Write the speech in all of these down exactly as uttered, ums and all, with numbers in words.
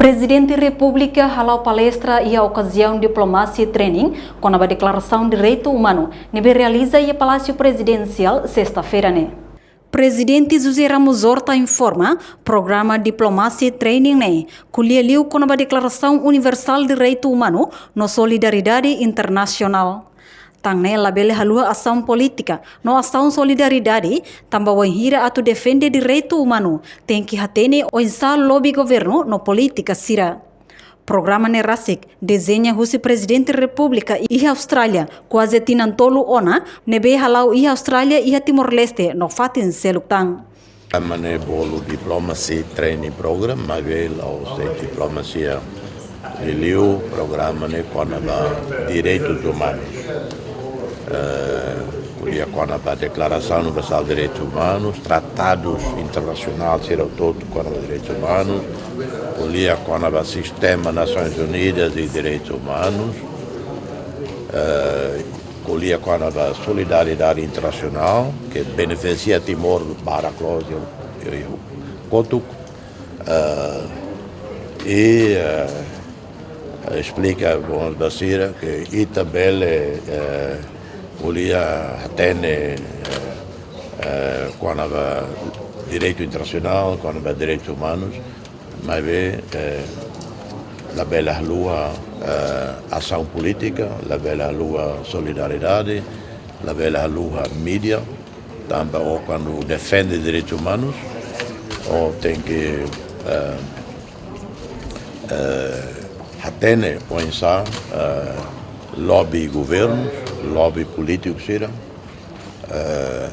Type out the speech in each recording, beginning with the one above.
Prezidente Repúblika hala'o palestra iha okaziaun Diplomacy Training kona-ba deklarasaun direitu umanu ne'ebé realiza iha Palásiu Prezidensiál sesta-feira ne'e. Prezidente José Ramos Horta informa, programa Diplomacy Training ne'e ko'alia liu kona-ba deklarasaun universál direitu umanu no solidariedade internasionál. Tan ne'e labele haluha asaun polítika no asaun solidariedade, tanba wainhira atu defende direitu umanu, tenke hatene oinsá lobby governu no polítika sira. Programa ne'e rasik dezeña husi Prezidente Repúblika iha Austrália, kuaze tinan tolu ona, ne'ebé hala'o iha Austrália, iha Timor-Leste no fatin seluk tan. Programa ne'e bolu Diplomacy Training Program, maibé la'ós de'it diplomasia liuliu, programa ne'e kona-ba direitus umanus. Eh, ko'alia kona-ba Deklarasaun Universál Direitus Umanus, tratadus internasionál sira hotu kona-ba direitus umanus, ko'alia kona-ba sistema Nasoins Unidas de Direitus Umanus, eh, ko'alia kona-ba solidariedade internasionál, ke benefisia Timor barak loos, iha, iha kotuk, eh, i, eh, esplika ba sira ke ita bele, eh, ko'alia hatene, eh, eh, kona-ba direitu internasionál, kona-ba direitus umanus, maibé, eh, labele haluha, eh, asaun polítika, labele haluha solidariedade, labele haluha mídia, tanba ó kuandu defende direitus umanus, ó tenke, eh, eh, hatene oinsá, eh, lobby governus, lobby polítiku sira. Eh,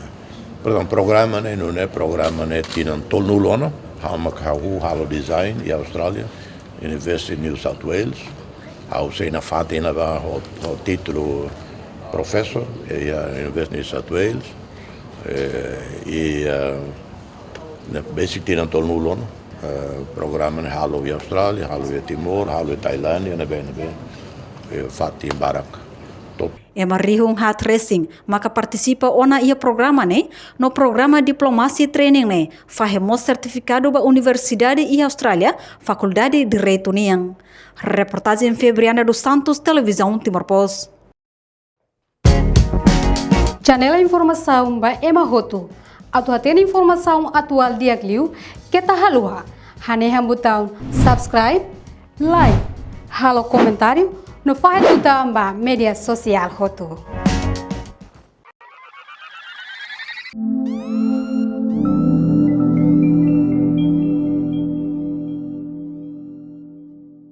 perdón, programa ne'e, nune'e programa ne'e tinan tolunulu ona, ha'u mak ha'u halo design iha Austrália, University of New South Wales. Ha'u sei nafatin ne'ebá ho, ho títulu professor iha University of New South Wales. Eh, i, eh, ne'e besik tinan tolunulu ona, eh, programa ne'e halo iha Austrália, halo iha Timor, halo iha Tailándia, ne'ebé, ne'ebé, eh, fatin barak. Top. Ema rihun haat resin maka partisipa ona iha programa ne'e, no programa Diplomacy Training ne'e fahe mós sertifikadu ba universidade iha Austrália, Fakuldade Direitu nian. Reportajen Febriana dos Santos, Televizaun Timor Post. Janela informasaun ba ema hotu. Atu hatene informasaun atuál di'ak liu, keta haluha hanehan butaun subscribe, like, halo komentáriu, no fahe tutan ba média sosiál hotu.